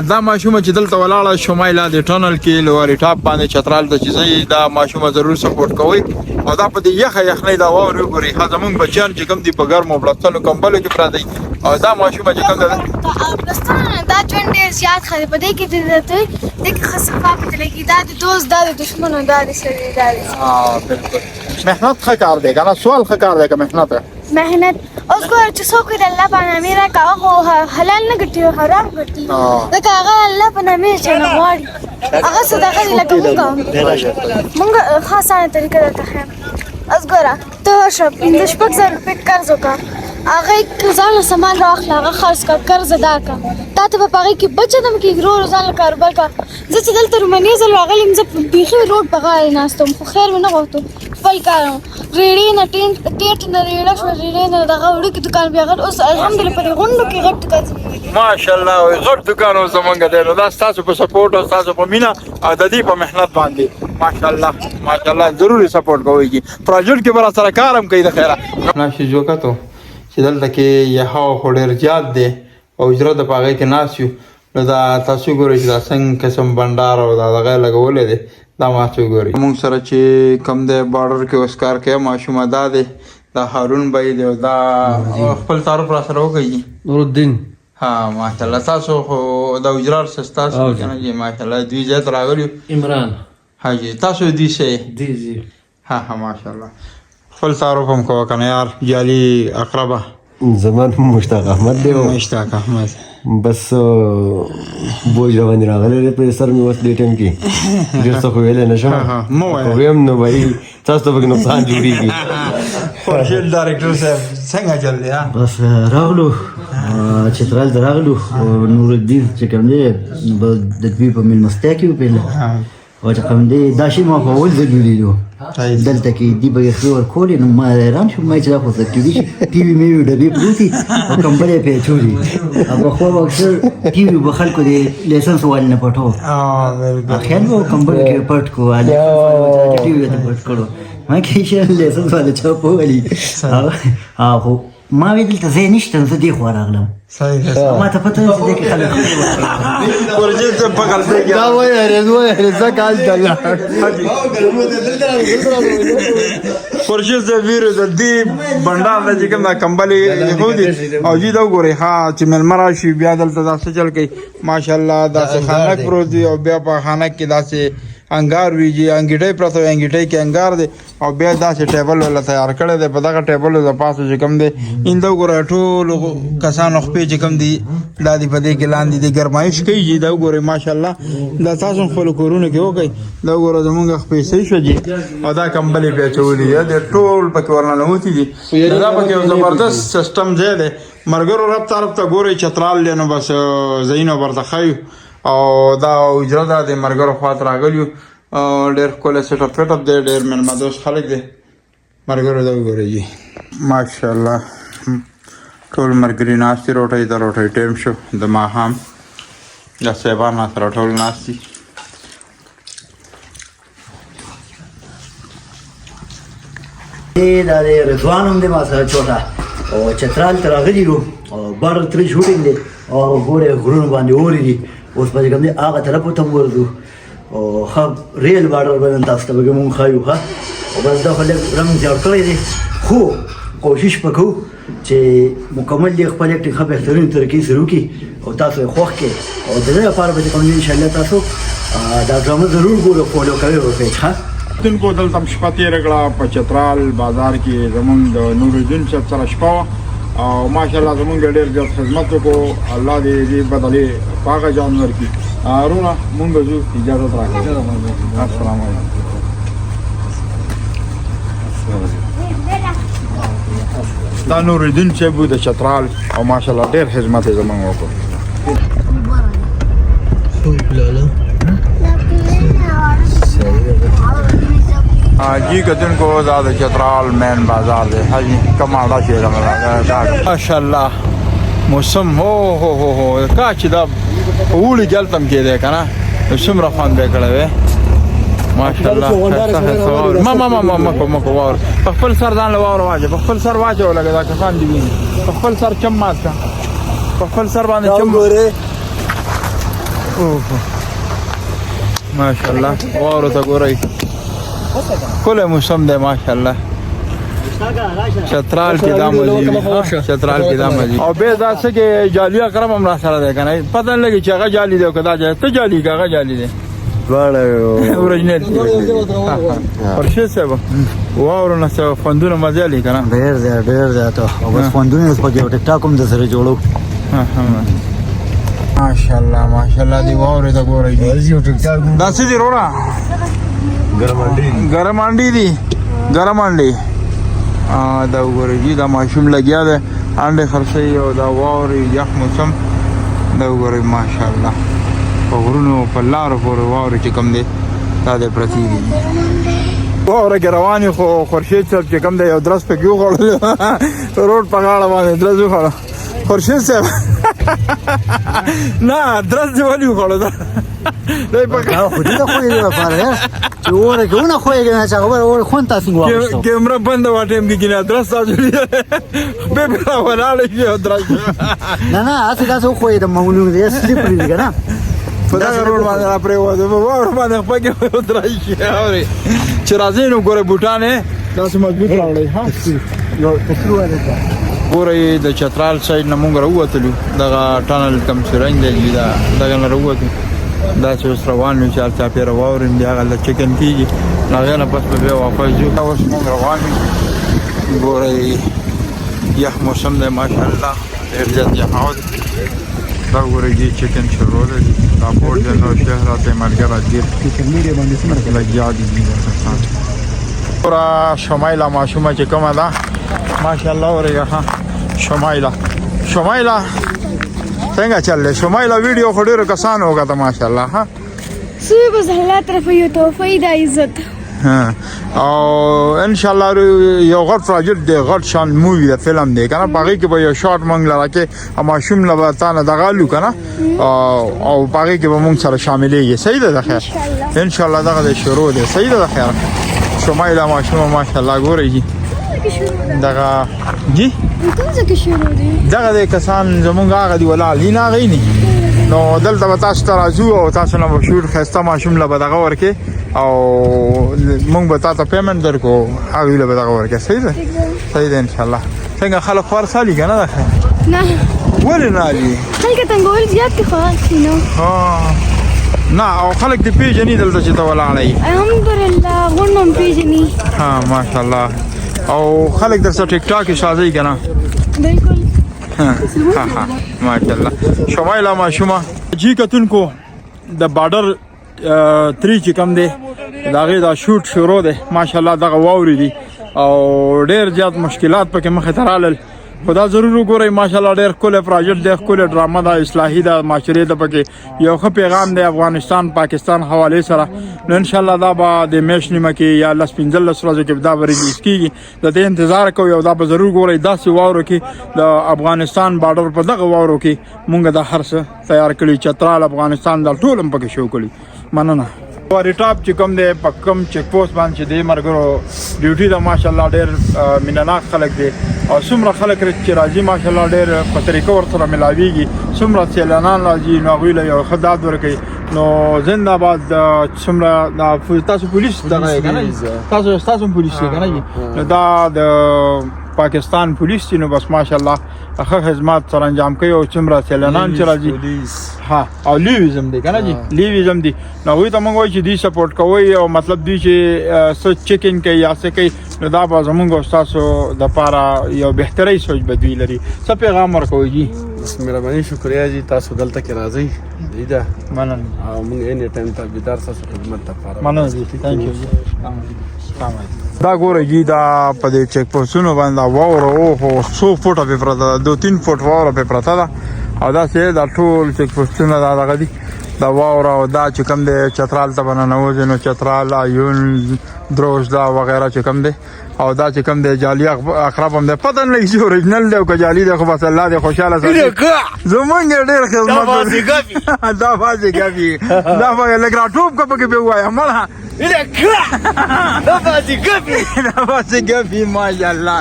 دا ماشومه چې دلته ولاړه شمایله د ټنل کې لوری ټاپ باندې چترال ته چې ځي، دا ماشومه ضرور سپورټ کوي. او دا په دې یخه یخنۍ دا واورې وګورئ. ښه، زمونږ بچیان چې کوم دي په ګرمو بړستنو کمبلو کې پراته دي، او دا ماشومه چې کوم ده دا ژوند ډېر زیات ښه دی. په دې کې د دې کې ښه صفا پکې لګي. دا د دوست، دا د دښمن، او دا د سړي، دا د بالکل. محنت ښه کار دی که نه؟ سوال ښه کار دی که محنت؟ محنت. اوس ګوره چې څوک د الله په نامې راکړه، هغه خو حلال نه ګټي، حرام ګټي، ځکه هغه الله په نامې چې نه غواړي هغه صدقه دی. لکه مونږ ښه اسانه طریقه درته ښیم. اوس ګوره، ته شه 5-6 زره روپۍ قرض وکړه، هغه ځان له سامان راواخله، هغه خرڅ کړه، قرض ادا کړه، تا ته به په هغې کې بچت هم کېږي. ورو ورو ځان له کاروبار کړه. زه چې دلته رومانیې ځل راغلې یم، زه بیخي روډ په غاړې ناست وم، خو خیر مې نه غوښتو، خپل کار وم. ریړې نه ټینټ ټیټ نه ریړه شوه، ریړې نه دغه وړوکي دکان، بیا غټ. اوس الحمدلله په دې غونډو کې غټ دکان زموږ دی. ماشاءالله، غټ دکان اوس زمونږ دی. نو دا ستاسو په سپورټ او ستاسو په مینه او د دې په محنت باندې. ماشاءالله، ماشاءالله، ضرور سپورټ کوئ جی. پروجیکټ کې به راسره کار هم کوي د خیره. ناشې وکتو چې دلته کې یخه خو ډېر زیات دی او اجرت په هغې کې ناست یو. نو دا تاسو ګورئ چې دا څنګه قسم بنډار او دا دغه لګولی دی. دا ما ته وګورئ، موږ سره چې کوم دی بارډر کې اوس کار کوي ماشومه، دا دی، دا هارون بای دی. او دا خپل تعارف را سره وکړئ. نور الدین. ها، ماشاءالله، تاسو خو د اجرار څه تاسو کنه جی؟ ماشاءالله، دوی زیات راغلي. عمران. حاجی، تاسو دوی څه؟ دی جی. ها ها، ماشاءالله. خپل تعارف هم کوه کنه یار، جالي اقربه. زما نوم مشتاق احمد دی. مشتاق احمد. بس بوج را باندې راغلی دی په سر مې. اوس دې ټایم کې ډېر څه خو ویلی نه شم. مه وایه. خو ویم نو بھائی تاسو ته پکې نقصان جوړېږي. خورشید ډایرکټر صاحب، څنګه چل دی؟ بس راغلو چترال ته راغلو. نور الدین چې کوم دی د دوی په مېلمستیا کې وپېله، او چې کوم دی دا شی ما په اول ځل ولیدو دلته کې. دی به یې خرې ورکولې، نو ما حیران شوم، ما چې دا خو څه کېدی شي؟ ټي وي مې ډبې پروتې او کمبلې پرې اچولي. او پخوا به اکثر ټي وي به خلکو د لایسنس والي نه پټو، خیال به کمبل کې پټ کو، ټي وي ته پټ کړو. ما کې چې لایسنس والي چا پوهلي. خو ما وی دلته ځای نشته، زه دې خوا راغلم. ما ته پته نه چې دې کې خلک ورجه ته په غلطۍ کې دا وایي رضوان رضا کال ته خورشید صاحب ویرو د دې بنډار د چې کوم دا کمبلې خو دي. او جی دا وګورئ، ها، چې مېلمه راشي بیا دلته داسې چل کوي. ماشاءالله، داسې خانک پروت دی، او بیا په خانک کې داسې انګار وي جی، انګیټۍ پرته وي، انګیټۍ کې انګار دی. او بیا داسې ټیبل ولا تیار کړی دی. په دغه ټیبل د پاسه چې کوم دی اینده وګوره، ټول کسانو خپې چې کوم دي دا دی په دې کې لاندې دی، ګرمایش کوي جی. دا وګورئ، ماشاءالله، دا تاسو هم خپلو کورونو کې وکړئ. دا وګوره، زمونږ خپې صحیح شوه جی، او دا کمبلې پې اچولي دي، د ټول پکې ورننوتي دي. دا پکې یو زبردست سیستم ځای دی. ملګرو، رب طرف ته ګورئ، چترال دی، نو بس ځایونه ورته ښیو. او دا حجره ده، د ملګرو خواته راغلي یو. ډېر ښکلی سیټ اپ فټ اپ دی، ډېر مېلمه دوست خلک دی. ملګرو، دا وګورئ جی، ماشاءالله، ټول ملګري ناست دي روټۍ د روټۍ ټایم شو د ماښام. د صاحبان سره ټول ناست دي. دا د رضوان هم دی ما سره چوټه، او چترال ته راغلي یو، او بارډر ترې شوټینګ دی. او ګوره، غرونو باندې اوري دي. اوس به چې کوم دی هغه طرف ته هم ورځو، او ښه ریل بارډر به نن تاسو ته به مونږ ښایو. ښه، او بس دا خو لږ رنګ زیړ کړی دی، خو کوشش به کوو چې مکمل دې خپل اکټینګ ښه بهترین طریقې سره وکړي او تاسو یې خوښ کړئ. او د دې لپاره به چې کوم دی انشاءالله تاسو دا ډرامه ضرور ګورئ، فالو کوئ به پیج. ښه. کو دلته هم شپه تېره کړه په چترال بازار کې. زمونږ د نورالدین صاحب سره شپه وه، او ماشاءالله زمونږ ډېر زیات خدمت وکړو. الله دې دې بدلې په هغه جان ورکړي. وروڼه، مونږ ځو، اجازه راکړئ. السلام علیکم. دا نورالدین صاحب د چترال، او ماشاءالله ډېر خدمت یې زمونږ وکړو. لالا. جی کتونکو، دا د چترال مین بازار دی. حاجی کماړه شي دا، ماشاءالله موسم، هو هو هو هو، کا چې دا اوړي جلتم کې دی کنه، څومره خوند به کړی وي. ماشاءالله ما ما ما ما ما کو ما کو واور په خپل سر ځان له واور واجه، په خپل سر واجه ولګه، دا کسان دی ویني. په خپل سر چم مات کا، په خپل سر باندې چم ګوره. اوه ماشاءالله، واور ته ګورئ، ښکلی موسم دی ماشاءالله. چترال کې دا مزي، چترال کې دا مزي. او به دا څه کې جالي اکرم هم را سره دی کنه، پته نه لګي چې هغه جالي دی او که دا جالي. ته جالي که هغه جالي دی؟ دواړه اورجنل. خورشید صاحب، واورو نه څه خوندونه مزه لري که نه؟ ډېر زیات، ډېر زیات. او بس خوندونه اوس پکې یو ټیک ټاک هم د سره جوړو. ماشاءالله ماشاءالله، دی واورې ته ګورئ. دا څه دي وروره؟ ګرم انډې دي، ګرم انډې. دا وګورئ جي، دا ماشوم لګیا دی انډې خرڅوي. او دا واورې یخ موسم دا وګورئ ماشاءالله، په غرونو په لارو پورې واورې چې کوم دی دا دی پرتې دي. واوره کې روان یو، خو خورشید صاحب چې کوم دی یو درس پکې وخوړل، روډ په غاړه باندې درس وخوړه. خورشید صاحب، نه درس دې ولې وخوړه؟ دی په دا خو دې د خوږې لپاره دی چې اوړه کې ونه خوږېږي نه، چې هغه بل اوړه خوند تاسو څنګه واخیستو؟ کیمره بنده وه ټایم کې کېنه، درس تاسو خپې پرې راولاړې شي او درس. نه نه، هسې داسې وښویېدم، معمولونه دی سلیپ لري که نه. په دغه روډ باندې را پرېوځو، په واورو باندې خپه کې درس شي. اورې چې راځئ نو ګوره بوټان یې داسې مضبوط راوړئ. ها ګورئ، د چترال سایډ نه مونږ راووتلو، دغه ټنل کوم سرنګ دی چې دا دغه نه راووتو، داسې اوس روان یو چې هر چاپېره واورې بیا هغه چکن کېږي، له هغې نه پس به بیا واپس ځو. اوس مونږ روان یو. ګورئ یخ موسم دی ماشاءالله، ډېر زیات یخ دی. دا ګورئ جي چکن شروع دی. دا بورډ دی نو شهر راته ملګری ډېر لګیا دي جي دا کسان. پورا شمایله ماشومه چې کومه ده ماشاءالله، ورېږه. ها شمایله، شمایله څنګه چل دی شمایله؟ ویډیو خو ډېرو کسانو وکته ماشاءالله. ها سوی بس الله طرف یو تحفه دا عزت. او ان شاء الله یو غټ پروجیکټ دی، غټ شان مووی دی، فلم دی کنه. په هغې کې به یو شارټ مونږ لره کې ماشوم له به تا نه دغه الو که نه، او په هغې کې به مونږ سره شاملېږي. صحیح ده د خیر ان شاء الله. دغه دی شروع دی. صحیح ده د خیر. شمایله ماشومه ماشاءالله، ګورئ جي دغه جي کوم ځای کې شروع دی؟ دغه دی کسان زمونږ هغه دي ولاړ دي، نه هغه نه. نو دلته به تاسو ته راځو او تاسو نه به شوټ ښایسته ماشوم له به دغه ورکې او مونږ به تا ته پیمنټ درکو، هغوی له به دغه ورکې. صحیح ده، صحیح ده انشاءالله. څنګه خلک خوار سالي که نه ده؟ نه. ولې نه علي؟ خلک تنګول زیات دي، خو هسې نو. نه، او خلک دې پېژني دلته چې ته ولاړه یې؟ الحمدلله، غونډه هم پېژني. ها ماشاءالله. او خلک در سره ټیک ټاک سازي که نه؟ بالکل. ماشاءالله. شمایله ماشومه جی کتونکو، د بارډر 3 چې کوم دی د هغې دا شوټ شروع دی ماشاءالله. دغه واورې دي او ډېر زیات مشکلات پکې مخې ته رالل، خو دا ضرور وګورئ ماشاءالله. ډېر ښکلی پروجیکټ دی، ښکلې ډرامه ده، اصلاحي ده، معاشرې ته پکې یو ښه پیغام دی افغانستان پاکستان حوالې سره. نو انشاءالله دا به د میاشت نیمه کې یا لس پنځلس ورځو کې دا به ریلیز کېږي، د دې انتظار کوئ او دا به ضرور ګورئ. داسې واورو کې د افغانستان بارډر په دغه واورو کې مونږ دا هر څه تیار کړي، چترال افغانستان دا ټول هم پکې شو کړي. مننه. واری ټاپ چې کوم دی په کوم چیک پوسټ باندې چې دی مرګرو ډیوټي ده ماشاءالله، ډېر مینهناک خلک دي او څومره خلک چې راځي ماشاءالله ډېر په طریقه ورسره ملاویږي. څومره سیلانان راځي نو هغوی له یو ښه داد ورکوي. نو زنده باد. څومره دا تاسو پولیس دغه یې که نه؟ تاسو هم پولیس یې که نه؟ نو دا د پاکستان پولیس دي، نو بس ماشاءالله ښه خدمات سره انجام کوي. او څومره سیلانان چې راځي، ها او لیویزم دی که نه جي، لیویزم دی، نو هغوی ته موږ وایو چې دوی سپورټ کوي او مطلب دوی چې څه چیکینګ کوي یا څه کوي، نو دا به زمونږ او ستاسو دپاره یو بهتري سوچ به دوی لري. څه پیغام ورکوئ جي؟ بس مهرباني، شکریه جی، تاسو دلته کې راځئ. صحیح ده. مننه. او موږ any time تابعدار ستاسو خدمت لپاره. مننه جی، thank you. دا ګورئ جی، دا په دې چیک پوسټونو باندې دا واوره او څو فوټه پرې پرته ده، 2-3 فوټ واوره پرې پرته ده. او داسې دا ټول چیک پوسټونه دا دغه دي دا واوره. او دا چې کوم دی چترال ته به ننوځي، نو چترال ایون دروز دا وغیره چې کوم دی، او دا چې کوم دی جعلي عقرب هم دی، پته نه لګي چې اورجنل دی او که جعلي دی، خو بس الله دې خوشحاله ساتي. زمونږ یې ډېر خدمت. دا بازي ګپي، دا به لږ راټوپ که پکې به ووایم. مړه دا باسي ګپي، ماشاءالله.